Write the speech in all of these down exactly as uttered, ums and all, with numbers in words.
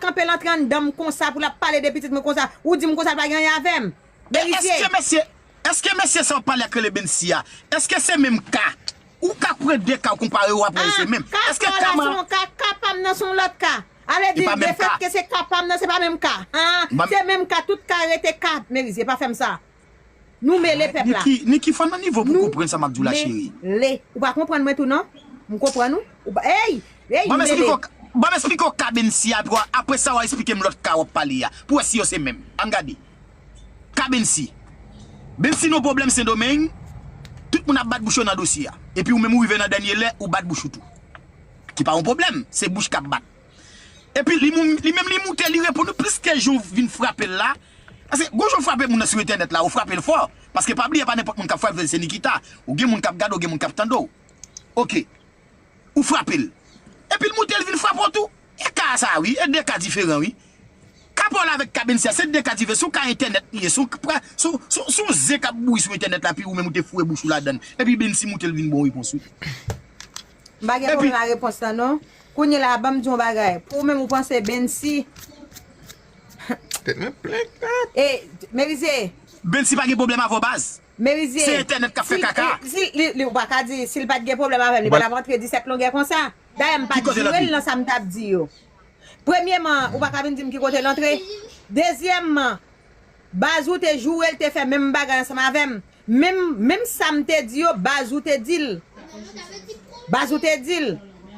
kanpe l antre anndan m konsa pou l ap pale de pitit mwen konsa. Ou di m konsa l pa gen anyen avè m. Belize. Èske mesye, èske mesye sa w ap pale ak rele Bensi a, èske se menm ka? Ou ka pran de ka w konpare yo apre se menm. Èske ka m la se yon ka, ka pa m nan se yon lòt ka. Ale di defèt ke se ka pa m nan se pa menm ka. Se menm ka, tout ka rete ka. Merize, pa fè m sa. Nou mele pèp la. Niki, Niki, fò nan nivo pou konprann sa m ap di w la, cheri. Mele. Ou pa konprann mwen tou non? M konprann ou. Ou pa, ey, ey, mele. Ban m esplike w ka Bensi a, apre sa w a esplike m lòt ka w ap pale a. Pou wè si yo se menm. Ann gade. Ka Bensi. Bensi nan pwoblèm Sendomeng. Tout moun ap bat bouch yo nan dosye a. Epi ou menm ou rive nan dènye lè, ou bat bouch ou tou. Ki pa yon pwoblèm. Se bouch k ap bat. Epi li, li menm li moute, li reponn ou plis ke jan w vin frape l la. Paske gon jan w frape moun nan sou entènèt la, ou frape l fò. Paske pa bliye pa nenpòt moun k ap frape l, se Nikita. Ou gen moun k ap gade w, gen moun k ap tande w. Oke. Ou frape l. Epi l moute, l vin frape w tou. E ka sa wi, e de ka diferan wi. Ka pa w la avèk ka Bensi a, se de ka diferan. Se yon ka entènèt li ye, se yon, se yon, se yon, se yon zen k ap bouyi sou entènèt la, epi ou menm ou te foure bouch ou ladan l. Epi Bensi moute, l vin ba w repons wi. M pa gen pwoblèm ak repons lan non. Kounye la, ban m di yon bagay. Pou ou menm ou panse Bensi. Tèt mwen plen kat. E, Merize. Bensi pa gen pwoblèm avè w baz. Merize. Se entènèt k ap fè kaka. Si, li, li, ou pa ka di, si l pa t gen pwoblèm avè m, li pa t ap antre disèt longè konsa. Dayè, m pa t jire l nan sa m t ap di yo. Premyeman, ou pa ka vin di m ki kote l antre. Dezyèmman, baz ou te joure l te fè menm bagay ansanm avè m. Menm, menm sa m te di yo, baz ou te di l. Baz ou te di l.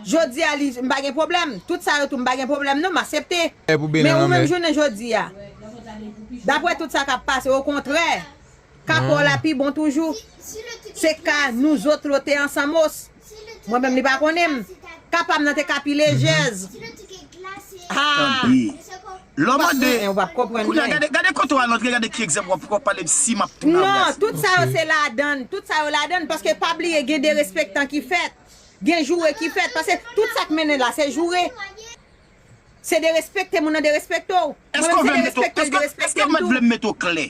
Jodi a, li, m pa gen pwoblèm. Tout sa yo tou, m pa gen pwoblèm non, m aksepte. Men ou menm jounen jodi a, daprè tout sa k ap pase, okontrè, ka pa w la pi bon toujou. Se ka nou zòt lote ansanm os. Mwen menm, li pa konnen m. Ka pa m nan te ka pi lejèz. Ah! Lè w mande, kounye a, gade, gade kote w al antre, gade ki egzanp w ap, w ap pale m si m ap tounen avè. Non, tout sa yo se ladann, tout sa yo ladann, paske pa bliye gen derespektan ki fèt, gen joure ki fèt, paske tout sa k mennen la se joure. Se derespekte moun nan derespekte w. Mwen menm se derespekte l derespekte m tou. Èske w mèt vle m mete w klè?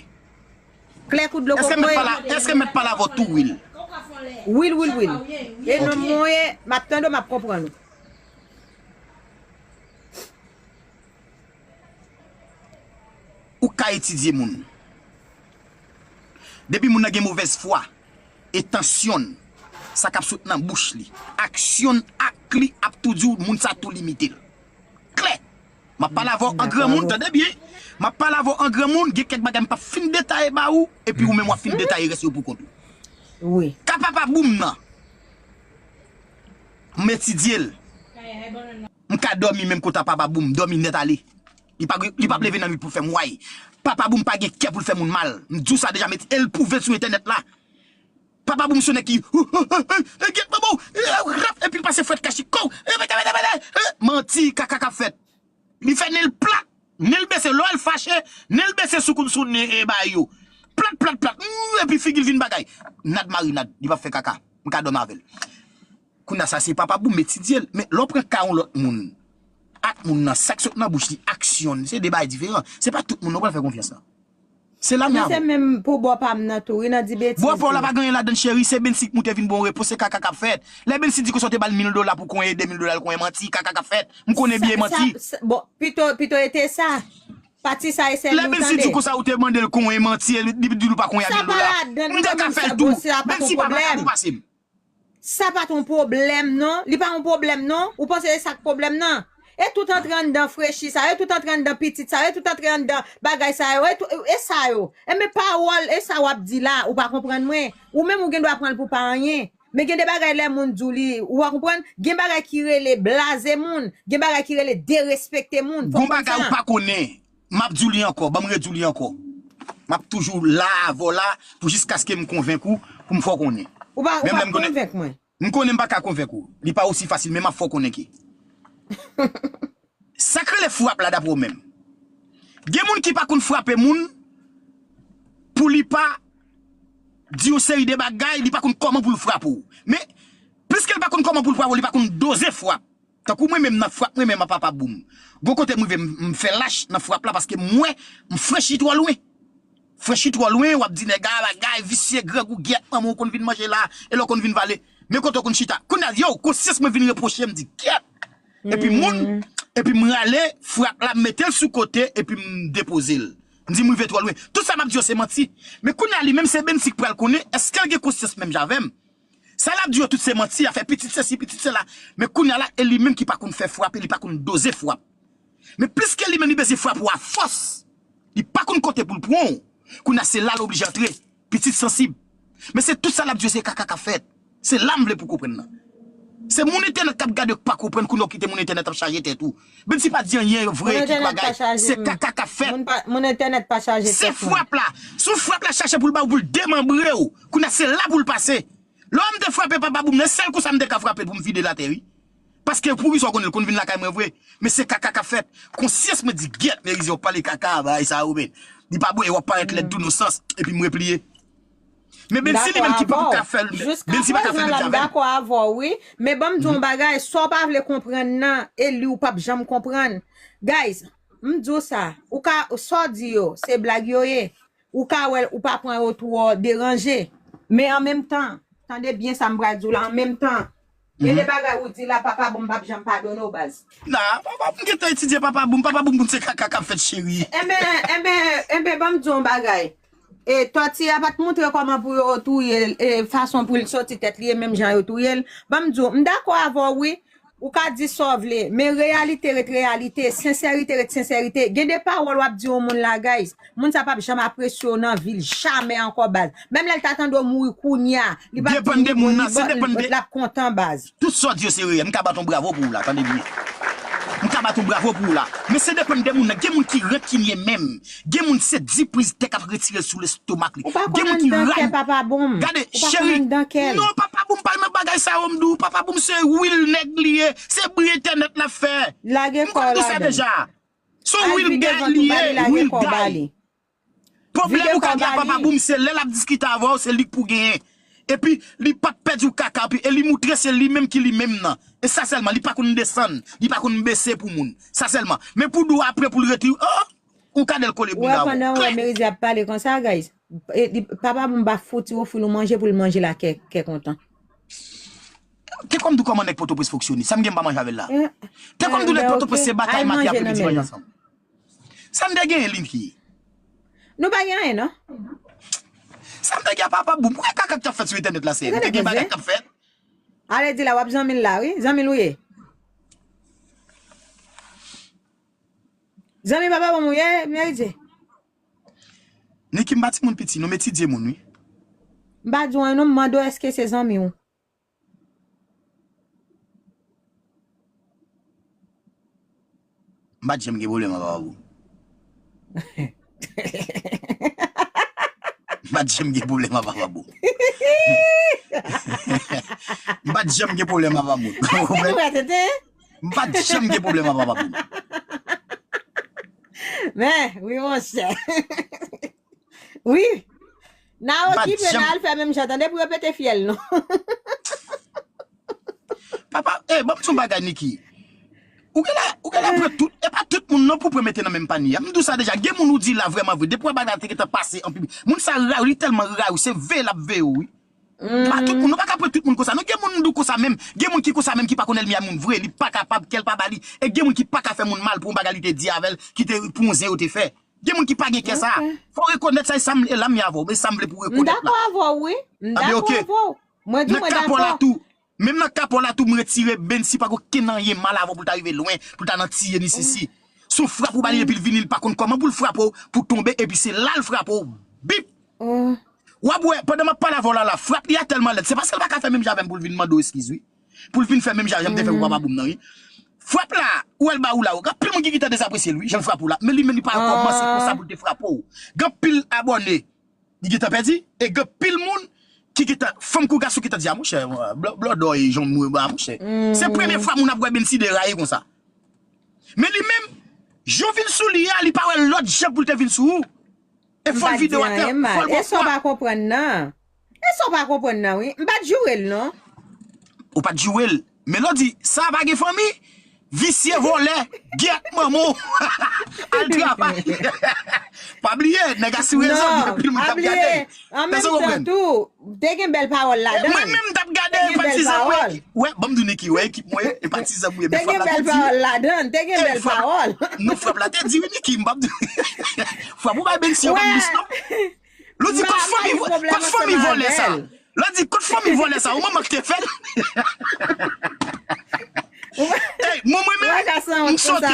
Klè kou dlo kokoye. Èske mèt pale avè w tou, Wil? Wil, Wil, Wil. E non mwen ye, m ap tande w, m ap konprann ou. Ou ka etidye moun. Depi moun nan gen movèz fwa, entansyon l, sa k ap sot nan bouch li, aksyon l ak li ap tou di w moun sa tou limite l. Klè. M ap pale avè w an granmoun, tande byen. M ap pale avè w an granmoun, gen kèk bagay m p ap fin detaye ba ou, epi ou menm w ap fin detaye rès yo pou kont ou. Wi. Ka papa Boum nan. M etidye l. M ka dòmi menm kote a papa Boum, dòmi nèt ale. Li pa, li p ap leve nan nwit pou fè m way. Papa Boum pa gen kè pou l fè moun mal. M di w sa deja, m eti-, e l pwouve l sou entènèt la. Papa Boum se yon nèg ki, e, e, e, e, get manman w, e, rap, epi l pase frèt kachiko, e, mete, mete, mete, e, manti, kaka k ap fèt. Li fè nen l plat, nen l bese, lè w wè l fache, nen l bese sou kout sou nen, e, bagay yo. Plat, plat, plat, mm, epi figi l vin bagay. Nad marinad, li p ap fè kaka. M ka dòmi avè l. Kounye a sa se papa Boum m etidye l. Men lè w pran ka yon lòt moun, ak moun nan, sa k sot nan bouch li, aksyon l, se de bagay diferan. Se pa tout moun nou pral fè konfyans nan. Se la men avè w. Men se menm pou bò pa m nan tou, wi, nan di betiz tou. Bò pa w la pa gen anyen ladan l, cheri, se Bensi k moute vin ba w repons, se kaka k ap fèt. Lè Bensi di konsa w te ba l mil dola pou konyen, de mil dola l konyen, manti, kaka k ap fèt. M konnen byen manti. Sa, sa, bon, pito, pito ete sa. Pati sa e sèl nou tande. Lè Bensi di konsa ou te mande l konyen, manti, li, li di l ou pa konyen a mil dola. M te ka fè l tou. Bensi pa makak ou pase m. Sa pa t yon pwoblèm non. Li pa yon pwoblèm non. Ou panse se sa k pwoblèm nan? E tout antre anndan frechi sa yo, e tout antre anndan pitit sa yo, e tout antre anndan bagay sa yo, e tou, e sa yo. Enben pawòl, e sa w ap di la, ou pa konprann mwen. Ou menm ou gen dwa pran l pou pa anyen. Men gen de bagay lè moun di w li, ou pa konprann? Gen bagay ki rele blaze moun, gen bagay ki rele derespekte moun. Fò w konn sa. Gon bagay ou pa konnen. M ap di w li ankò, ban m redi w li ankò. M ap toujou la avè w la pou jiskaske m konvenk ou, pou m fè w konnen. Ou pa, ou pa konvenk mwen. M konnen m pa ka konvenk ou. Li pa osi fasil, men m ap fè w konnen ke. Sa k rele frap la, daprè w menm. Gen moun ki pa konn frape moun pou li pa di yon seri de bagay, li pa konn kòman pou l frape w. Men, piske l pa konn kòman pou l frape w, li pa konn doze frap. Tankou mwen menm nan frap mwen menm a papa Boum. Gon kote m rive m, m fè lach nan frap la paske m wè m franchi twò lwen. Franchi twò lwen, w ap di nèg a bagay, visye, grangou, gyèt, manman w konn vin manje la, e lè w konn vin vale. Men kote w konn chita. Kounye a, yo, konsyans mwen vin repwoche m, di, gyèt! Epi moun, Epi m rale frap la, m mete l sou kote, epi m depoze l. M di m rive twò lwen. Tout sa m ap di yo se manti. Men kounye a li menm se Bensi k pral konnen èske l gen konsyans menm jan avè m. Sa l ap di yo tout se manti, afè pitit sesi, pitit sela. Men kounye a la, e li menm ki pa konn fè frap, e li pa konn doze frap. Men piske li menm li bezwen frap ou a fòs, li pa konn kote pou l pran w. Kounye a se la l oblije antre. Pitit sansib. Men se tout sa l ap di yo se kaka k ap fèt. Se la m vle pou konprann nan. Se moun entènèt k ap gade yo k pa konprann kounye a w kite moun entènèt ap chaje tèt ou. Bensi pa di anyen vre ki bagay. Se kaka k ap fèt. Moun entènèt pa chaje tèt mwen. Se frap la. Se yon frap la chache pou l ba w pou l demanbre w. Kounye a se la pou l pase. Lè m te frape papa boum nan, sèl kou sa m te ka frape l pou m vide l atè wi. Paske poukisa w konnen l konn vin lakay mwen vre. Men se kaka k ap fèt. Konsyans mwen di gyèt Merize w ap pale kaka bagay sa yo men. Li pa bon e w ap parèt lèd tou nan sans. Epi m repliye. Men Bensi li menm ki pa pou ka fè l. Bensi pa ka fè l menm jan avè m. M dakò avè w wi. Men ban m di w yon bagay, sa w pa vle konprann nan, e li w p ap janm konprann. Guys, m di w sa, ou ka, sa w di yo, se blag yo ye. Ou ka wè ou pa pran yo twò deranje. Men an menm tan, tande byen sa m pral di w la, an menm tan, gen de bagay ou di la, papa bon m p ap janm padone w baz. Nah, papa m gentan etidye papa boum. Papa boum konn se kaka k ap fèt cheri. Enben, enben, enben, ban m di w yon bagay. E tòti a pa t montre kòman pou yo touye l, e fason pou l soti tèt li, e menm jan yo touye l. Ban m di w, m dakò avè w wi. Ou ka di sa w vle, men reyalite ret reyalite, sensèrite ret sensèrite. Gen de pawòl w ap di yon moun la, guys. Moun sa p ap janm apresye w nan vi l, jamè ankò baz. Menm lè l ta tande w mouri kounye a, li p ap di w mouri, li p ap kontan baz. Tout sa w di yo se reyèl. M ka bat yon bravo pou ou la, tande byen. M ka bat yon bravo pou ou la. Men se depann de moun nan. Gen moun ki rankinye menm. Gen moun se di priz tè k ap retire l sou lestomak li. Gen moun ki ray. Gade, cheri. Non, papa boum pa nan bagay sa yo, m di w. Papa boum se wil nèg li ye. Se bri entènèt l ap fè. M konn di w sa deja. Se yon wil gay li ye, wil gay. Pwoblèm ou ka gen ak papa boum, se lè l ap diskite avè w, se li k pou genyen. Epi, li p ap pèdi w kaka, epi, e li moutre se li menm ki li menm nan. E sa sèlman, li pa konn desann, li pa konn bese pou moun. Sa sèlman. Men pou di w apre pou l retire, oh, ou ka dèl kole bouda ou. Ou wè pandan w wè Merize ap pale konsa, guys. E, li, papa boum pa fouti ofri l yon manje pou l manje la kè, kè kontan. Te kòm di w kòman nèg Pòtoprens fonksyone. Sa m gen m pa manje avè l la. Te kòm di w nèg Pòtoprens se batay maten apremidi manje ansanm. Sa n te genyen li ki? Nou pa gen anyen non. Sa n te gen a papa boum. Ou wè kaka k t ap fèt sou entènèt la se. Nou te gen bagay k ap fèt. Ale di la w ap zanmi l la wi. Zanmi l ou ye. Zanmi papa boum ou ye, Merize. Niki m pa timoun piti non, m etidye moun wi. M pa di w anyen non, m mande w èske se zanmi w. M pa t janm gen pwoblèm ak papa boum. M pa t janm gen pwoblèm ak papa boum. M pa t janm gen pwoblèm ak papa boum. M pa t janm gen pwoblèm ak papa boum. Men, wi, monchè. Wi. N a okipe, n a al fè menm jan, tande pou yo pete fyèl nou. Papa, eh, ban m di yon bagay, Niki. Ou genlè, ou genlè pran tout, e pa tout moun non pou pran mete nan menm panye a. M di w sa deja, gen moun ou di la vrèman vre. Depi w wè bagay la te gentan pase an piblik. Moun sa ray ou, li tèlman ray ou, se veye l ap veye w, wi. Pa tout moun, ou pa ka pran tout moun konsa. Non, gen moun m di w konsa menm. Gen moun ki konsa menm ki pa konn ènmi a moun vre. Li pa kapab, kè l pa ba li. E gen moun ki pa ka fè moun mal pou yon bagay li te di avè l, ki te pou yon zen yo te fè. Gen moun ki pa gen kè sa. Fò w rekonèt sa, e sa m, e la m ye avè w, e sa m vle pou w rekonèt la. M dakò avè w, wi. M dakò avè w. Mwen di w mwen dakò. Nan ka pa w la tou, menm nan ka pa w la tou, m retire Bensi pa gen okenn anyen mal avè w pou l ta rive lwen, pou l ta nan tiye ni sisi. Se yon frap ou ba li epi l vini, li pa konn kòman pou l frape w, pou w tonbe, epi se la l frape w. Bip! W ap wè, pandan m ap pale avè w la, la, frap li a tèlman lèd, se paske l pa ka fè menm jan avè m pou l vin mande w eskiz, wi. Pou l vin fè menm jan jan m te fè pou papa boum nan, wi. Frap la, ou wè l ba ou la, wi. Gen anpil moun ki gentan dezapresye l, wi, jan l frape w la. Men li menm li pa kòmanse konsa pou l te frape w. Gen anpil abòne li gentan pèdi, e gen anpil moun ki gentan, fanm kou gason gentan di, a monchè, blòdò e jan m wè a monchè. Se premye fwa moun ap wè Bensi deraye konsa. Men li menm, jan w vin sou li a, li pa wè lòt jan pou l te vin sou ou. E fò l vide w atè, fò l pran fwa. E sa w pa konprann nan. E sa w pa konprann nan, wi. M pa t joure l, non. Ou pa t joure l. Men lè w di, sa pa gen fanmi, visye, vòlè, gyèt manman w. Al travay. Pa bliye, nèg a sou rezo, gen anpil moun k ap gade. Èske w konprann? An menm tan tou, te gen bèl pawòl ladan l. Mwen menm, m t ap gade. Te gen bèl pawòl. Wè, ban m di w, Niki, wè, ekip mwen, e patizan mwen, te gen bèl pawòl ladan, te gen bèl pawòl. Non, frap la te di, wi, Niki, m p ap di. Frap ou bay Bensi yo kòm bis, non? Lò di, kot fanmi, kot fanmi vòlè sa? Lò di, kot fanmi vòlè sa? Ou manman ki te fè l? Ey, mwen, mwen menm, m sote.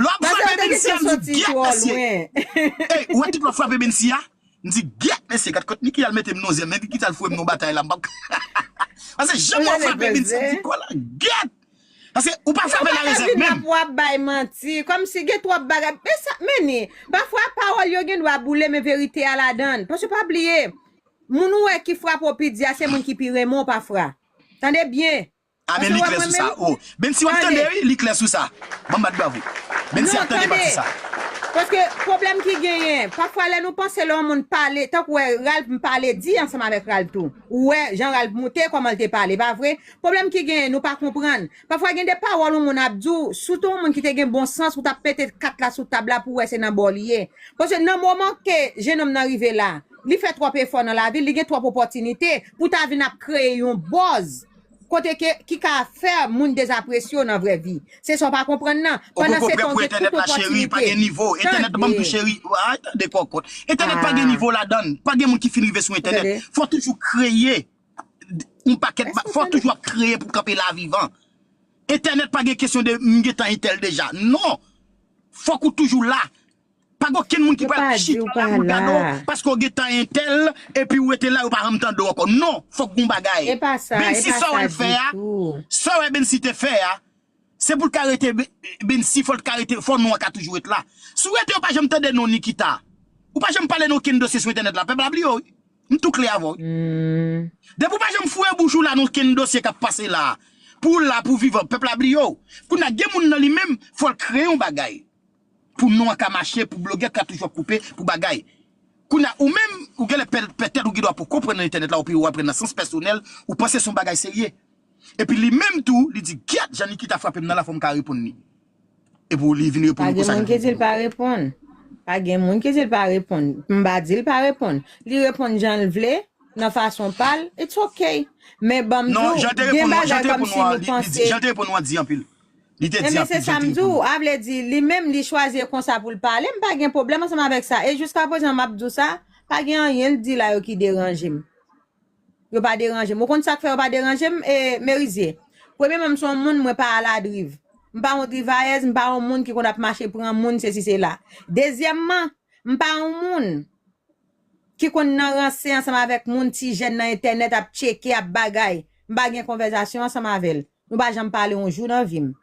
Lò ap frape Bensi a, m di, gyèt, mesye. Ey, ou wè tout lò frape Bensi a? M di, gyèt, mesye, gad kot Niki al mete m nan zen, men Niki al foure m nan batay la, m p ap. Paske jan mwen frape Bensi, m di, kò la, gyèt! Paske ou pa frape la rezèv menm. Ou pa ka vin ap w ap bay manti, kòmsi gen twòp bagay. Men sa, men ni, pafwa pawòl yo gen dwa boule, men verite a ladan. Paske pa bliye, moun ou wè ki frape w pi di a, se moun ki pi renmen w pafwa. Tande byen. A, men li klè sou sa. O, Bensi w ap tande, wi, li klè sou sa. Ban m bat bravo. Bensi ap tande pati sa. Paske pwoblèm ki genyen, pafwa lè nou panse lè yon moun pale, tankou wè Ralph, m pale di ansanm avèk Ralph tou. Ou wè jan Ralph moute, kòman l te pale, pa vre? Pwoblèm ki genyen, nou pa konprann. Pafwa gen de pawòl yon moun ap di w, sitou yon moun ki te gen bon sans, ou t ap pete kat la sou tab la pou w wè se nan bò w li ye. Paske nan moman ke jennonm nan rive la, li fè twòp efò nan lavi l, li gen twòp opòtinite pou ta vin ap kreye yon buzz kote ke, ki ka fè moun dezapresye w nan vrè vi. Se sa w pa konprann nan. Pandan se tan w gen tout opòtinite. Ou poko prè pou entènèt la, cheri, pa gen nivo. Entènèt, ban m di, cheri, ay, tande kòkòt. Entènèt pa gen nivo ladan l. Pa gen moun ki fin rive sou entènèt. Fò w toujou kreye yon pakèt, fò w toujou ap kreye pou w kanpe la vivan. Entènèt pa gen kesyon de m gentan entèl deja. Non. Fòk ou toujou la. Pa gen okenn moun ki pral chita la pou l gade w, paske w gentan entèl, epi w rete la, yo pa janm tande w ankò. Non, fòk gen yon bagay. Bensi, sa w wè l fè a, sa w wè Bensi te fè a, se pou l ka rete Be-, Bensi, fò l ka rete, fò non an ka toujou ret la. Si w rete, yo pa janm tande non Nikita. Ou pa janm pale nan okenn dosye sou entènèt la, pèp la bliye w, wi. M tou klè avè w, wi. Depi w pa janm foure bouch ou la nan okenn dosye k ap pase la, pou w la, pou vivan, pèp la bliye w. Kounye a, gen moun nan li menm, fò l kreye yon bagay. Pou non an ka mache, pou blogè ka toujou ap koupe, pou bagay. Kounye a, ou menm, ou genlè pè, pètèt ou gen dwa poko pran nan entènèt la, ou pi ou aprann nan sans pèsonèl, ou panse se yon bagay serye. Epi li menm tou, li di, gyèt, jan Nikita frape m nan la, fò m ka reponn li. Epi li vin reponn ou konsa. Pa gen moun ki di l pa reponn. Pa gen moun ki di l pa reponn. M pa di l pa reponn. Li reponn jan l vle, nan fason pa l, it's ok. Men ban m di w, gen bagay kòmsi nou panse. Jan l te reponn ou an di anpil. Li te di anpil, jan l te reponn ou. Ebyen, se sa m di w, a vle di, li menm, li chwazi e konsa pou l pale, m pa gen pwoblèm ansanm avèk sa. E jiskaprezan, m ap di w sa, pa gen anyen l di la yo ki deranje m. Yo pa deranje m. Ou konn sa k fè yo pa deranje m, e, Merizye? Premyèman, m se yon moun, mwen pa aladriv. M pa yon drivayèz, m pa yon moun ki konn ap mache pran moun, sesi, sela. Dezyèmman, m pa yon moun ki konn nan ranse ansanm avèk moun, ti jèn nan entènèt ap tcheke, ap bagay. M pa gen konvèsasyon ansanm avè l. Nou pa janm pale yon jou nan vi m.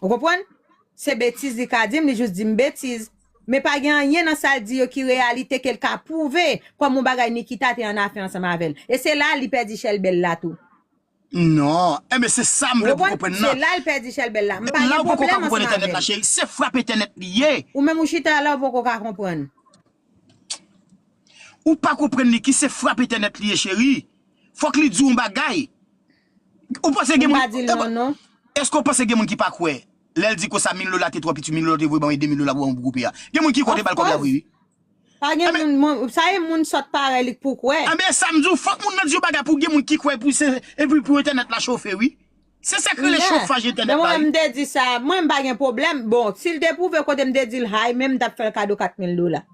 Ou konprann? Se betiz li ka di m, li jis di m betiz. Men pa gen anyen nan sa l di yo ki reyalite ke l ka pwouve kòm yon bagay Nikita te annafè ansanm avè l. E se la li pèdi chèlbè l la tou. Non. Enben, se sa m vle pou konprann nan. Se la l pèdi chèlbè l la. M pa gen pwoblèm ansanm avè l. Cheri, se frap entènèt li ye. Ou menm ou chita la, ou poko ka konprann. Ou pa konprann li ki se frap entènèt li ye, cheri. Fòk li di w yon bagay. Ou panse gen moun, èske w panse gen moun ki pa kwè? Lè l di konsa mil dola te twò piti, mil dola te voye ban mwen de mil dola pou ban mwen pou koupe a. Gen moun ki kwè w te ba l kòb la vre, wi. Pa gen moun, sa e moun sòt parèy li k pou kwè. Enben, sa m di w, fòk moun nan di yon bagay pou gen moun ki kwè, pou se, epi pou entènèt la chofe, wi. Se sa k rele chofaj entènèt la, wi. Men mwen, m te di sa, mwen, m pa gen pwoblèm. Bon, si l te pwouve kote m te di l hay, men m t ap fè l kado kat mil dola.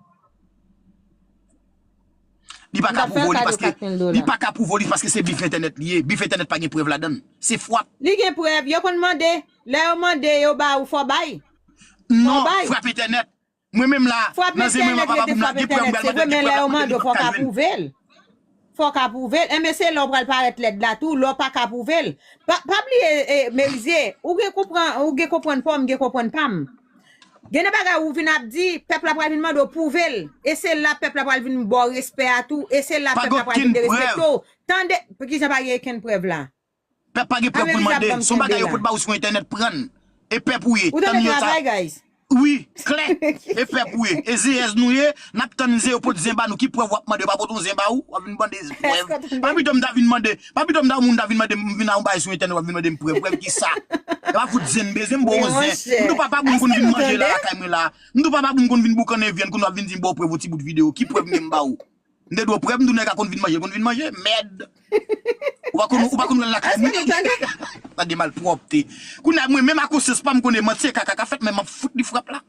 Li pa ka pwouve w li paske, li pa ka pwouve w li paske se bif entènèt li ye. Bif entènèt pa gen prèv ladan l. Se frap. Li gen prèv. Yo konn mande. Lè yo mande, yo ba ou, fò bay. Non, frap entènèt. Mwen menm la, nan zen mwen, papa pou m la, gen prèv m pral mande, gen prèv m pral mande, li pa ka jwenn. Fò w ka pwouve l. Fò w ka pwouve l. Enben, se lè w pral parèt lèd la tou, lè w pa ka pwouve l. Pa, pa bliye, e, Merizye, ou gen konprann, ou gen konprann pa w, m gen konprann pa m. Gen de bagay ou vin ap di, pèp la pral vin mande w pwouve l. E se la pèp la pral vin ba w respè a tou. E se la pèp la pral vin derespekte w. Tande, pou kijan pa gen okenn prèv la? Pèp pa gen prèv pou l mande. Se yon bagay yo pot ba ou sou entènèt, pran l. E pèp ou ye. Tann yo sa. Wi, klè. E pèp ou ye. E zeyèz nou ye, n ap tann ze yo pot zen ba nou. Ki prèv w ap mande? Yo pa pote yon zen ba ou, w ap vin mande prèv. Pa pito m ta vin mande, pa pito m ta yon moun ta vin mande m, vin a yon bagay sou entènèt, w ap vin mande m prèv. Prèv ki sa? E pa fout zen m bezwen, m ba w yon zen. M tou papa pou m konn vin manje la lakay mwen la. M tou papa pou m konn vin boukannen vyann, kounye a w ap vin di m ba w prèv yon ti bout videyo. Ki prèv m gen m ba ou? M te dwe prèv, m di w nèg la konn vin manje, konn vin manje. Mèd. Ou pa konn, ou pa konn wè l lakay mwen. Tande malpwòpte. Kounye a, mwen menm a konsyans pa m konnen manti e kaka k ap fèt, men m ap fout li frap la.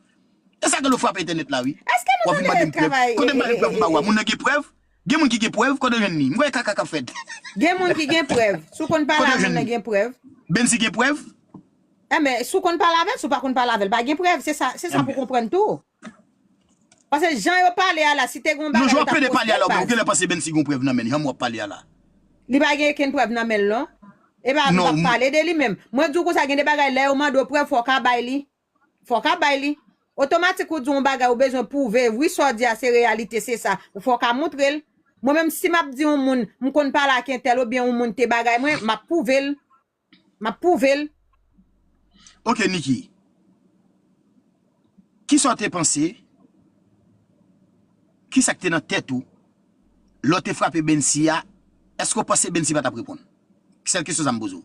E sa ke l frape entènèt la, wi. W ap vin mande m prèv. Kote m ba yo prèv m ba ou a? Moun nan gen prèv? Gen moun ki gen prèv, kote w jwenn li? M kwè kaka k ap fèt. Gen moun ki gen prèv. Si w konn pale a moun nan gen prèv. Benzi gen prèv? Enben, si w konn pale avè l, si w pa konn pale avè l, pa gen prèv. Se sa, se sa pou konprann tou. Paske jan yo pale a la, si te gen yon bagay yo t ap poste l pa di. Ou genlè panse Benzi gen yon prèv nan men l, jan w ap pale a la. Li pa gen okenn prèv nan men l non. E pa m p ap pale de li menm. Mwen di w konsa, gen de bagay lè yo mande w prèv, fò w ka bay li. Fò w ka bay li. Otomatik ou di yon bagay, ou bezwen pwouve, wi, sa w di a se reyalite, se sa. Ou fò w ka montre l. Mwen menm, si m ap di yon moun, m konn pale ak entèl, oubyen yon moun te bagay mwen, m ap pwouve l. M ap pwouve l. Ok, Niki. Kisa w te panse? Kisa k te nan tèt ou? Lè w te frape Benzi a, èske w panse Benzi pa t ap reponn? Sèl kesyon sa m poze w.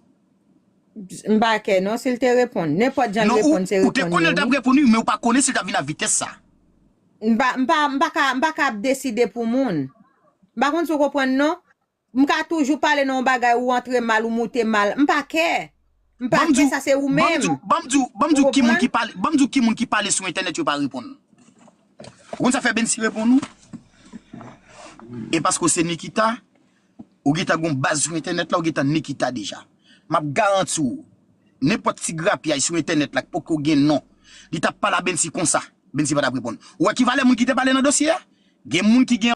M pa kè non si l te reponn. Nenpòt jan l reponn, se reponn li. Non, ou, ou te konnen l t ap reponn, wi, men ou pa konnen si l t ap vin ak vitès sa. M pa, m pa, m pa ka, m pa ka ap deside pou moun. M pa konn si w konprann non. M ka toujou pale nan yon bagay, ou antre mal, ou moute mal. M pa kè. M pa kè, sa se ou menm. Ban m di w, ban m di w, ban m di w ki moun ki pale, ban m di w ki moun ki pale sou entènèt yo pa reponn. Ou konn sa fè Benzi reponn ou? E paske w se Nikita, ou gentan gon baz sou entènèt la, ou gentan Nikita deja. M ap garanti w, nenpòt ti grapyay sou entènèt la ki poko gen non, li t ap pale a Benzi konsa, Benzi pa t ap reponn. Ou wè ki valè moun ki te pale nan dosye a? Gen moun ki gen